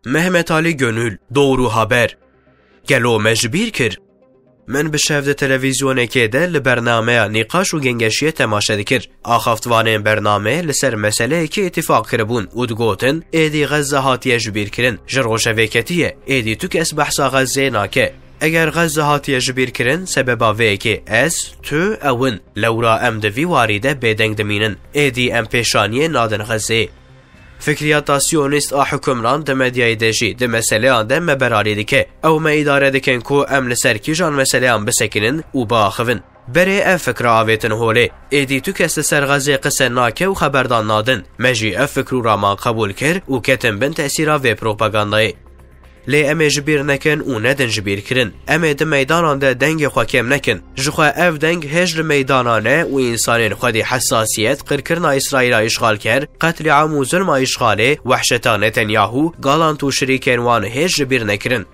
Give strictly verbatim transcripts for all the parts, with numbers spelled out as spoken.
Mehmet Ali Gönül, Doğru Haber. Gelo me ji bîr kir? Min bi şev di televîzyonekê de li bernameya Nîqaş û Gengeşiyê temaşe dikir. Axaftvanên bernameyê li ser meseleyekê îtîfaq kiribûn û digotin, êdî Xezze hatiye ji bîr kirin. Ji rojevê ketiye, êdî tu kes behsa Xezzeyê nake. Eger Xezze hatiye ji bîr kirin, sebeba vê yekê ez, tu, ew in. Lewra em di vî warî de bêdeng dimînin. Êdî em pêşaniyê nadin Xezzeyê. Fikriyata siyonîst a hukimran di medyayê de jî di meseleyan de me beralî dike. Ew me îdare dikin ku em li ser kîjan meseleyan bisekinin û biaxivin. Berê ev fikra avêtin holê. Êdî tu kes li ser Xezê qise nake û xeberdan nadin. Me jî ev fikr û raman qebûl kir û ketin bin tesîra vê propagandayê. Lê em ê ji bîr nekin û nedin ji bîr kirin. Em ê di meydanan de dengê xwe kêm nekin. Ji xwe ev deng hêj li meydanan e û însanên xwedî hesasiyet, qirkirina Îsraîla îşxalker, qetlîam û zulma îşxalê, wehşeta Netanyahu, Galant û şirîkên wan hêj ji bîr nekirin.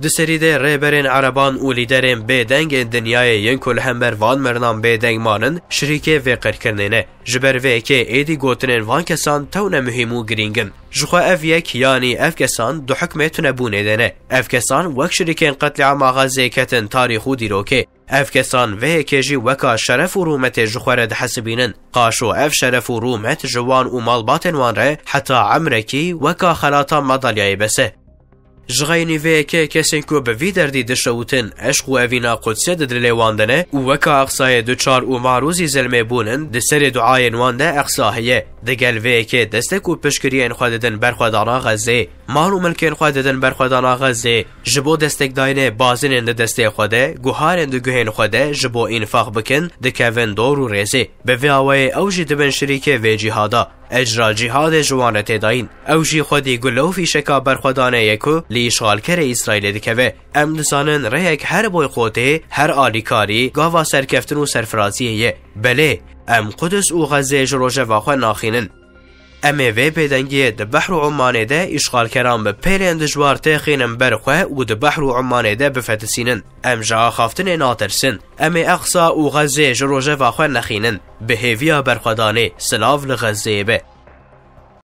Di serî de rêberên ereban û lîderên bêdeng ên dinyayê yên ku li hember van mirinan bêdeng manin, şirîkê vê qirkirinê ne. Ji ber vê yekê êdî gotinên van kesan tewne muhîm û girîng in. Ji xwe ev yek yanî ev kesan di hukmê tunebûnê de ne. Ev kesan wek şirîkên qetlîama Xezê ketin tarîx û dîrokê. Ev kesan vê yekê jî weka şeref û rûmetê ji xwe re dihesibînin. Qaşo ev şeref û rûmet ji wan û malbatên wan re heta emrekî weka xelata madalyayê bes e. Ji xeynî vê yekê kesên ku bi vî derdî dişewtin, eşq û evîna Qudsê di dilê wan de ne û weka Aqsayê duçar û marûzî zelmê bûnin, di serê duayên wan de Aqsa heye. Digel vê yekê destek û piştgiriyên xwe didin berxwedana Xezê. Mal û milkên xwe didin berxwedana Xezê. Ji bo destekdayînê bazinên di destê xwe de, guharên di guhên xwe de ji bo înfaq bikin, dikevin dor û rêzê. Bi vê awayê ew jî dibin şirîkê vê cîhada. Ecra cîhadê ji wan re tê dayîn. Ew jî xwedî gule û fîşeka berxwedanê ye ku li îşxalkerê Îsraîlê dikeve. Em dizanin rêyek her boykotê, her alîkarî, gava serkeftin û serfiraziyê ye. Belê, em Qudus û Xezê ji rojeva xwe naxînin. Em ê vê bêdengiyê di behr û Ummanê de îşxalkeran bi pêlên dijwar têxînin ber xwe û di behr û Ummanê de bifetisînin. Em ji axaftinê natirsin. Em ê Eqsa û Xezê ji rojeva xwe nexînin. Bi hêviya berxwedanê, silav li Xezeyê be.